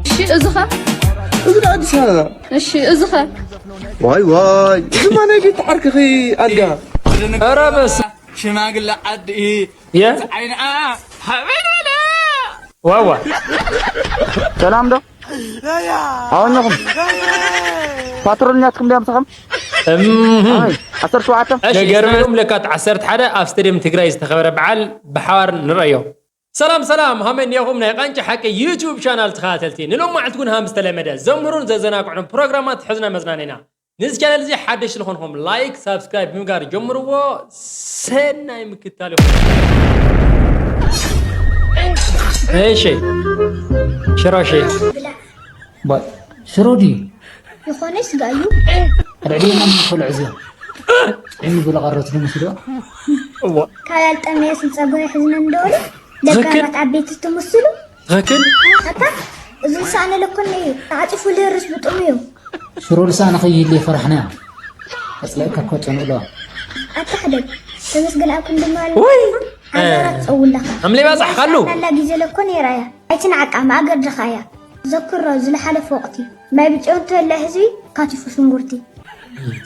እሺ፣ እዚ ኸ? እዚ ንኣዲስ ኣበባ። እሺ፣ እዚ ኸ? ዋይ ዋይ፣ እዚ ማ ናይ ቤት ዓርክኺ ኣልጋ። ኧረ በስ- ሽማግለ ዓዲ የ? ዓይንኣ ሃበይ በለ። ዋዋ። ሰላም ዶ? ኣወኛኹም ፓትሮልኛትኩም ድያ ምሳኹም? እም። ኣይ፣ ዓሰርተ ሸውዓተ። እሺ፣ ነገርም- ስታይሎም ለካት ዓሰርተ ሓደ ኣብ ስቴድየም ትግራይ ዝተኸበረ በዓል ብሓባር ንረዮ። ሰላም ሰላም፣ ሃመን ዲኹም ናይ ቃንጫ ሓቂ ዩቱብ ቻናል ተኸታተልቲ? ንሎም መዓልቲ እውን ሃም ዝተለመደ ዘምህሩን ዘዘናግዑን ፕሮግራማት ሕዝና መዝናነና። ነዚ ቻነል እዚ ሓደሽ ዝኾንኹም ላይክ፣ ሳብስክራይብ ብምግባር ጀምርዎ። ሰናይ ምክታል ይኹን። እሺ፣ ሽሮሺ። ባይ፣ ሽሮ ድዩ? ዝኾነ ስጋ እዩ። ኣድዕድና ምን ኮልዕ እዚኣ? ጥዕሚ ብሎ ቀረት ነው መስሎ። እዋ። ካብ ያልጠመየ ስንፀጎ ይሕዝነ እንደወሉ ትኽክል። ደጋባት ዓበይቲ ትምስሉ። ትኽክል። ኣታ፣ እዚ ልሳነ ለኮነ እዩ። ተዓፂፉ ልህርስ ብጥሙ እዩ። ሽሮ ልሳነ ከይህሉ የፈራሕና። ቀፅላይካ እኮ ጨንብለዋ። ኣታ ሕደግ። ተመስገን ኣብ ክንዲ መዋል ውይ! ኣዛራት ጸውላኻ። ኣምሌ ባጻሕ ካሉ። ናላ ግዜ ለኮነ ይራያ። ኣይትንዓቃ፣ ማእገር ድኻያ። ዘክሮ፣ ዝለሓለፈ ወቕቲ። ማይ ብጭው እንተበልዕ ህዝቢ፣ ካቲፉ ሽንጉርቲ።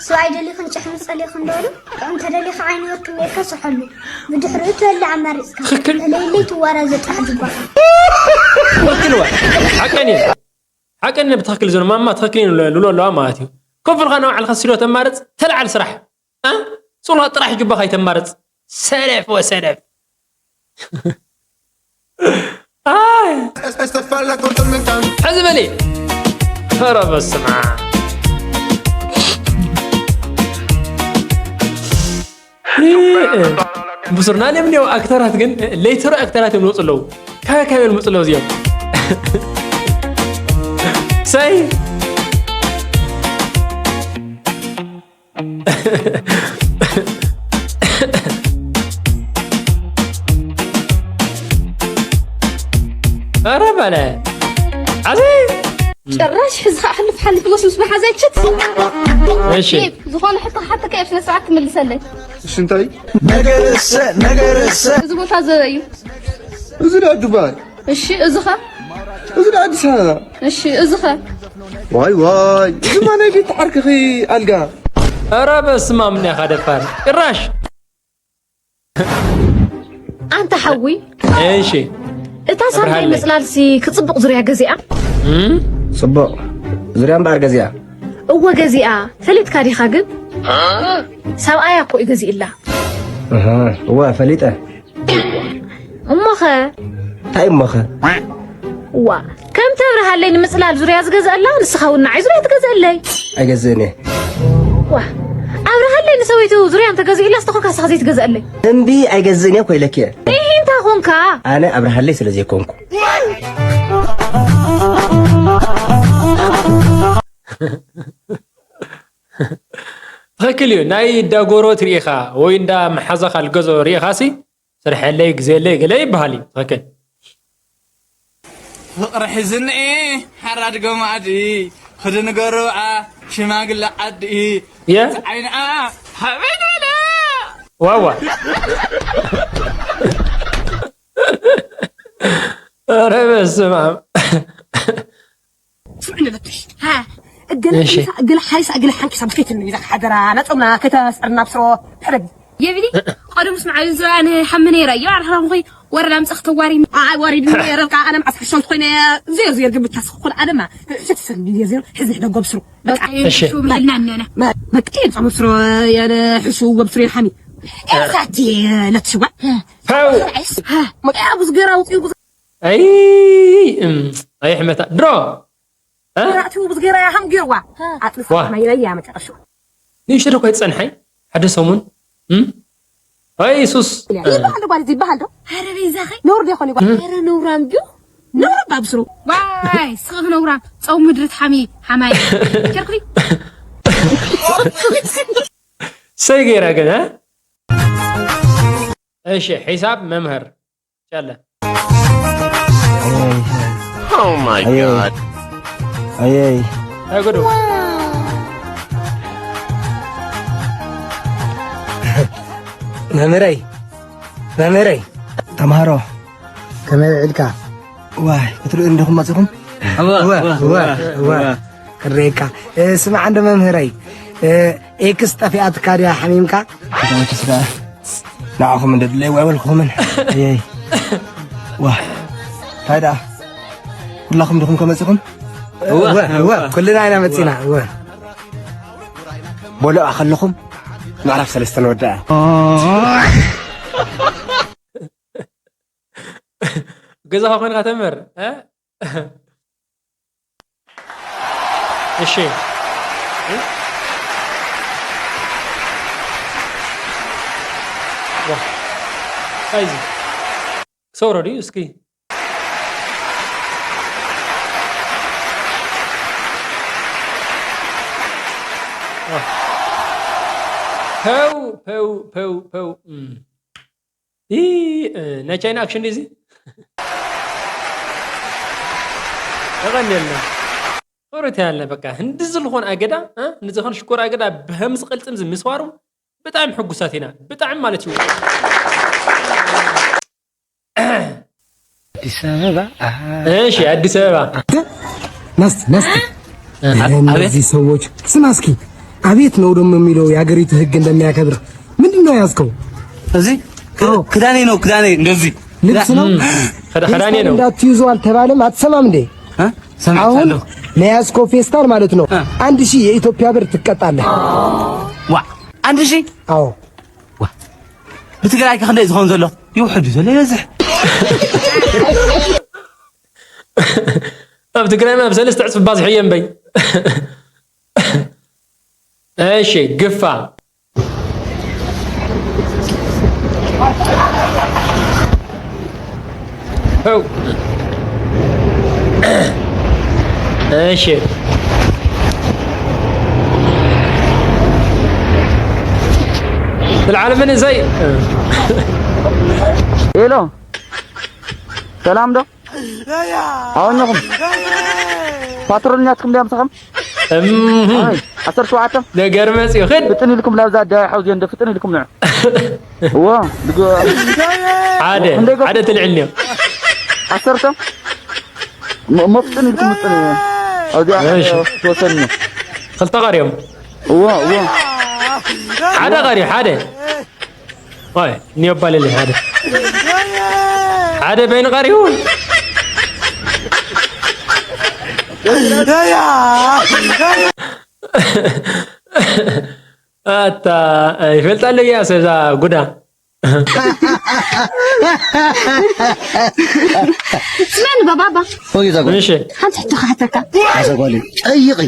ስዋ ኣይደሊኽን ጭሕሚ ጸሊኽን ዶ በሉ? ጥዑም ተደሊኻ ዓይኒ ወርቂ ሜርካ ስሐሉ። ብድሕሪኡ ትበልዕ ኣማሪጽካ። ትኽክል። ተለይለይ ትዋራ ዘጥራሕ ጅባኻ። ትኽክል እዋ። ሓቀን እዩ። ሓቀን ብትኽክል ዝብሎ ማማ ትኽክል እዩ ልብሎ ኣለዋ ማለት እዩ። ኮፍ ኢልካ ንባዕልኻ ስቱድዮ ተማርጽ፣ ተለዓል ስራሕ። እ? ሱቕልኻ ጥራሕ ጅባኻ ኣይተማርጽ። ሰነፍ ወሰነፍ። ኣይ። ሕዚ በሊ። ኧረ በስመ ኣብ። ብሱር ናልዮም እኒኦ ኣክተራት ግን ሌተሮ ኣክተራት እዮም ዝመፁ ኣለዉ። ካበይ ካበይ እዮም ዝመፁ ኣለዉ እዚኦም? ሰይ። ኧረ በለ። ኣዚ ጭራሽ ሕዚ ኸዓ ሕልፍ ሓሊፍ ወስምስ መሓዛይ ችት። እሺ። ዴቭ፣ ዝኾነ ሕቶ ክሓተካ እየ፣ ብስነ ስርዓት ትምልሰለይ። እሺ፣ እንታይ? ነገር እሰ፣ ነገር እሰ። እዚ ቦታ ዘበይ እዩ? እዚ ደኣ ዱባይ። እሺ፣ እዚ ኸ? እዚ ደኣ ኣዲስ ኣበባ። እሺ፣ እዚ ኸ? ዋይ፣ ዋይ፣ እዚ ማ ናይ ቤት ዓርክኺ ኣልጋ። ኧረ በስመ ኣብ፣ እኒኻ ደፋር። ጭራሽ። ኣንታ ሓዊ። እሺ። እታ ሳምራይ ኣብርሃለይ። ምጽላልሲ ክጽብቕ ዙርያ ገዚኣ? እም? ጽቡቕ። ዙርያ እምበኣር ገዚኣ። እወ ገዚኣ። ፈሊጥካ ዲኻ ግን? ሰብኣያ እኮ እዩ ገዚእላ። እህ፣ እወ፣ ፈሊጠ። እሞኸ? እንታይ እሞኸ? ዋ፣ ከምቲ ኣብርሃለይ ንምጽላል ዙርያ ዝገዝአላ፣ ንስኻ እውን ንዓይ ዙርያ ትገዝአለይ። ኣይገዝእን እየ። ዋ፣ ኣብርሃለይ ንሰበይቱ ዙርያ እንተገዚኡላ፣ ዝተኾንካ ንስኻ ዘይትገዝአለይ። እምቢ፣ ኣይገዝእን እየ እኮ ኢለኪ እየ። እሂ፣ እንታይ ኾንካ? ኣነ ኣብርሃለይ ስለ ዘይኮንኩ። ትኽክል እዩ። ናይ እንዳ ጎረቤት ርኢኻ ወይ እንዳ መሓዛኻ ልገዝኦ ርኢኻሲ፣ ስርሐለይ፣ ግዜለይ ገለ ይበሃል እዩ። ትኽክል። ፍቕሪ ሒዝኒ ሓራድ ገማዲ፣ ኽዲ ንገርብኣ ሽማግለ ዓዲ፣ የ? ዓይንኣ ሃበይ ንበላ። ዋዋ። ኧረ በስመ ኣብ። ስምዕኒ ለተሽ። ሃ፣ እገለ እሺ። ሓንሳ፣ እገለ ሓይሳ፣ እገለ ሓንኪሳ ብከይትኒ ኢዛ ሓደራ፣ ናጾምና ከተስዕርና ብስሮ ሕደግ። የብሊ፣ ቀደሙስ ንዓይ ዝረኣ ንሓሚ ነይረ። ይባርኽ ረኹይ፣ ወረዳ ምጻ ክተዋሪ። ኣይ፣ ወሪድ ነይረ፣ በቃ፣ ኣነ መዓስ ሕሾት ኮይነ፣ ዜር፣ ዜር፣ ግብታ ስኹል፣ ኣደማ፣ ሕሸት ስር፣ ዜር፣ ዜር፣ ሕዚ ሕደጎ ብስሩ። በቃ፣ እሺ። ሹ ብላልና ነና። መ-፣ በቃ፣ የምጻ ብስሩ፣ የነ ሕሹ፣ ወብስሩ፣ የሓሚ። ኤሳቲ፣ ለትሽዋ። ፋው። ኤስ፣ ሃ፣ መቃ፣ ብዙ ገራ ውጽኡ፣ ብዙ ኣይ፣ እም፣ ኣይ፣ ሕመታ። ድሮ። እ? ራእቲኡ ብዝገራ ሃም ጌርዋ። ኣጥልፋ ዋ። ማይ ላይ ያመጣ ቀሽዋ። ንእሽቶ ደኳ ይጸንሓይ። ሓደ ሰሙን። እም? ኣይ፣ ሱስ። ይበሃል ዶ ጓል እዚ ይበሃል ዶ? ኧረ በይዛኸይ። ነውር ዶ ይኾን ይጓል? እም? ኧረ ነውራም ድዩ? ነውራም ባብስሩ። ዋይ፣ ስቕ ነውራም። ጸው ምድሪ ትሓሚ፣ ሓማይ። ኬርኩዲ። ሰይ ገይራ ግን፣ እ? እሺ፣ ሒሳብ መምህር። ቻለ። Oh my God። ኣየይ። ኣይ ጉዱ። መምህረይ፣ መምህረይ። ተምሃሮ ከመይ ውዒልካ? ዋይ ክትርእዩ እንዲኹም መጺኹም? እወ እወ እወ እወ። እወ። ክርእየካ። እ፣ ስማዕ እንዶ መምህረይ፣ እ፣ ኤክስ ጠፊኣትካ ድያ ሓሚምካ? ተመችስ ደኣ ንዓኹም እንደ ድለይ ዋይ በልኩኹምን። ኣየይ። ዋ እንታይ ደኣ ኩላኹም ዲኹም ከመጺኹም? እወ እወ። ኩልና ኢና መጺና። እወ። በልዑ ከለኹም ምዕራፍ ሰለስተ ንወድኣ። ገዛኻ ኮይንካ ተምር እ? እሺ። ዋ። እንታይ እዚ ክሰብሮ ድዩ እስኪ? ዋ። ፐው ፐው ፐው ፐው እም። ኢ፣ እ፣ ናይ ቻይና ኣክሽን ድዩ እዚ? የቐንየልና። ሶሪ ያለ በቃ ህንዲ ዝልኾን ኣገዳ እ፣ ንዝኾን ሽኮር ኣገዳ ብሀምስ ቅልጽም እዚ ምስዋሩ ብጣዕሚ ሕጉሳት ኢና። ብጣዕሚ ማለት እዩ። ኣዲስ ኣበባ፣ ኣሃ። እሺ፣ ኣዲስ ኣበባ። ናስቲ፣ ናስቲ። እ፣ አ-፣ እነዚህ አቤት። ሰዎች ስማ እስኪ፣ አቤት ነው ደግሞ የሚለው የሀገሪቱ ህግ እንደሚያከብር ምንድን ነው ያዝከው? እዚህ ክ-፣ አዎ። ክዳኔ ነው፣ ክዳኔ እንደዚህ። ልብስ ነው? እም፣ ክዳ-፣ ክዳኔ ፌስታል ነው። እንዳትይዙ አልተባለም? አትሰማም እንዴ? እ? አሁን ሰምቻለሁ። ለያዝከው ፌስታል ማለት ነው እ። አንድ ሺህ የኢትዮጵያ ብር ትቀጣለህ። ዋ፣ አንድ ሺህ? አዎ። ዋ፣ ብትግራይ ከ ክንደይ ዝኸውን ዘሎ? ይውሕድ ዘሎ ይበዝሕ። ኣብ ትግራይና ኣብ ሰለስተ ዕፅፊ ባዝሑ እየ እምበይ። እሺ፣ ግፋ። ው። እሺ። ትልዓል ምን ዘይ ሄሎ፣ ሰላም ዶ? ኣበይ ኣለኹም? ፓትሮልኛትኩም ድያ ምሳኹም? እምም። ኣይ፣ ዓሰርተ ሸውዓተ። ነገር መጽዩ፣ ኽድ። ፍጥን ኢልኩም ላብዛ ኣደባባይ ሓውዚ እንደ ፍጥን ኢልኩም ንዑ። እዎ፣ ድግ-፣ ሓደ፣ እንደ ገ-፣ ሓደ ትልዕል እኒኦ። ዓሰርተ። ሞ-፣ ሞ ፍጥን ኢልኩም ምጥን። ኣብዚኣ እሺ። ተወሰኑ። ክልተ ቀርዮም። እዎ፣ እዎ። ሓደ ቀርዩ፣ ሓደ። ዋይ፣ እኒ ኣባልለይ ሓደ። ሓደ በይኑ ቀሪቡ። ኣታ፣ ይፈልጣ ኣለያ ሰዛ ጉዳ። ስማዕኒ ባባባ። ኦይ፣ እዛ ጓል። እሺ። ሓንቲ ሕቶ ክሓተካ። እዛ ጓል። ጠይቂ።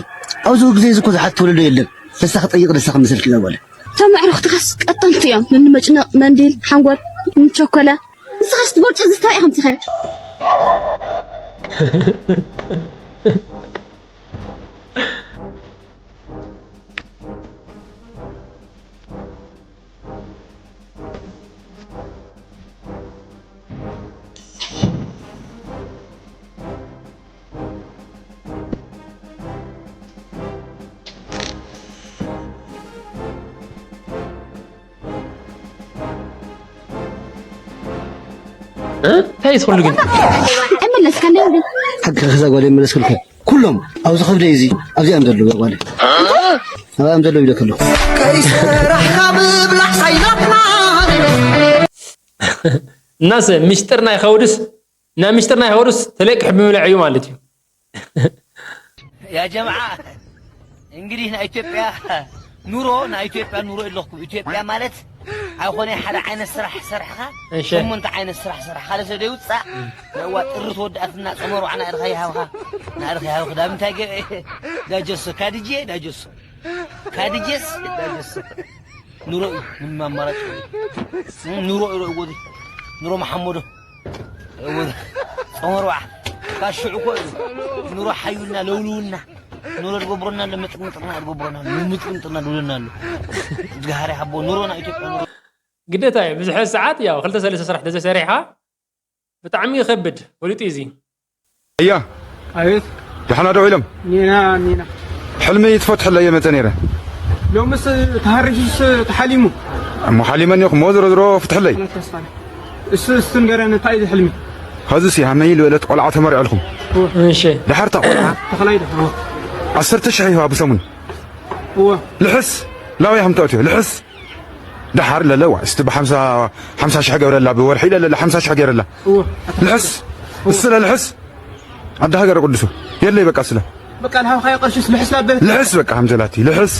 ኣብዚ ግዜ እዚ እኮ ዝሓት ወለዶ የለን። ንሳ ክጠይቅ ንሳ ክምስልኪ እዛ ጓል። እቶም ኣዕሩኽትኻስ ቀጠንቲ እዮም። ንመጭነቕ መንዲል፣ ሓንጎል፣ ንቸኮለ። ንስኻስ ትቦርጭ ዝስታይ ኢኹም ትኸ-? እ? እንታይ እዩ ትኽሉ ግን? ኣይመለስካለይ እንዴ? ሓቂ ከዛ ጓል ይመለስኩልካ። ኩሎም ኣብዚ ከብደይ እዚ ኣብዚኣም ዘለዉ ጓል። ኣብዚኣም ዘለዉ ኢለካ ኣለኹ። ከይሰራሕካ ምብላዕ ሳይናትና። እናስ ምስጢር ናይ ኸውድስ፣ ናይ ምስጢር ናይ ኸውድስ ተለቅሕ ብምብላዕ እዩ ማለት እዩ። ያ ጀምዓ፣ እንግዲህ ናይ ኢትዮጵያ ኑሮ፣ ናይ ኢትዮጵያ ኑሮ የለኩም። ኢትዮጵያ ማለት ኣይኮነ ሓደ ዓይነት ስራሕ ሰርሕኻ፣ እሺ። ሸሞንተ ዓይነት ስራሕ ሰርሕ። ሓደ ሰብ ደይውፃእ፣ እዋ ጥሪ ተወዳእትና፣ ፀመሩ ዓና እርኻ ይሃብኻ፣ ንኣርኻ ይሃብኻ። ዳምንታይ ገ-፣ ዳጀሶ፣ ካድጄ ዳጀሶ። ካድጄስ ዳጀሶ። ኑሮ እዩ፣ ምንም ኣማራጭ የለን። ኑሮ እዩ፣ ርእይዎ እዚ። ኑሮ መሓመዶ። ርእይዎ እዚ። ጸመርባዕ። ካብ ሽዑ እኮ እዩ። ኑሮ ሓዩና፣ ለውልውና። ኑሮ ዝገብረና ኣሎ፣ ምጥርምጥርና ዝገብረና ኣሎ፣ ምጥርምጥርና ዝብለና ኣሎ። እግዚኣብሔር ይሓቦ። ኑሮ ናይ ኢትዮጵያ ኑሮ። ግዴታ እዩ፣ ብዙሕ ሰዓት ያው ክልተ ሰለስተ ስራሕ ተዘይሰሪሕኻ ብጣዕሚ ይኸብድ፣ ፈሊጡ እዩ እዚ። ኣያ፣ ኣቤት። ደሓና ዶ ኢሎም? ኒና፣ ኒና። ሕልሚ ትፈትሐለይ እየ መጸ ነይረ። ሎምስ ተሃሪሱስ ተሓሊሙ። እሞ ሓሊመኒ እኹ፣ እሞ ዝሮ ዝሮ ፍትሐለይ። ኣላ ተስፋ ነኝ። እሱ እሱ ንገረኒ፣ እንታይ እዩ ሕልሚ? ኸዚ ሲ ሃመይ ልበለት ቆልዓ ተመርዕልኩም። እሺ ድሓር እታ ቆልዓ ተኽላይ ዶ? ዓሰርተ ሽሕ ይህባ ብሰሙን። እወ። ልሕስ ላውያ ከም ተእትዮ ልሕስ ድሓር ለለ ዋ እስቲ ብሓምሳ ሓምሳ ሽሕ ገብረላ ብወርሒ ለለ ሓምሳ ሽሕ ገይረላ። እወ። ልሕስ እሱ ለልሕስ ዓዲ ሃገረ ቅዱሱ የለይ በቃ ስለ በቃ ልሃብኻዮ ቅርሽስ ልሕስ ላበለት። ልሕስ በቃ ከም ዘላቲ ልሕስ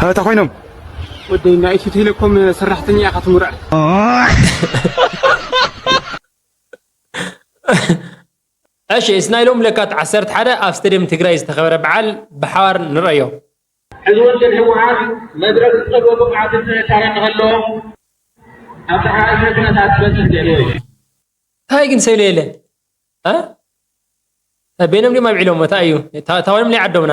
ሃታ ኮይኖም ወደይ ናይ ኢትዮ ቴሌኮም ሰራሕተኛ ኢኻ ትምርዕ። እሺ፣ እስናይ ሎም ለካት ዓሰርተ ሓደ ኣብ ስቴድየም ትግራይ ዝተኸበረ በዓል ብሓባር ንረዮ። እዚ ውድብ ህወሓት መድረክ ዝጠልቦ ብቕዓትን ጥንካረን ንክህልዎ ኣብ ዝሓሸ ኩነታት ክበፅሕ ክእልዎ እዩ። እንታይ ግን ሰይሉ የለ እ? በይኖም ድዮም ኣብዒሎም? እንታይ እዩ? ታዋይኖም ናይ ዓዶምና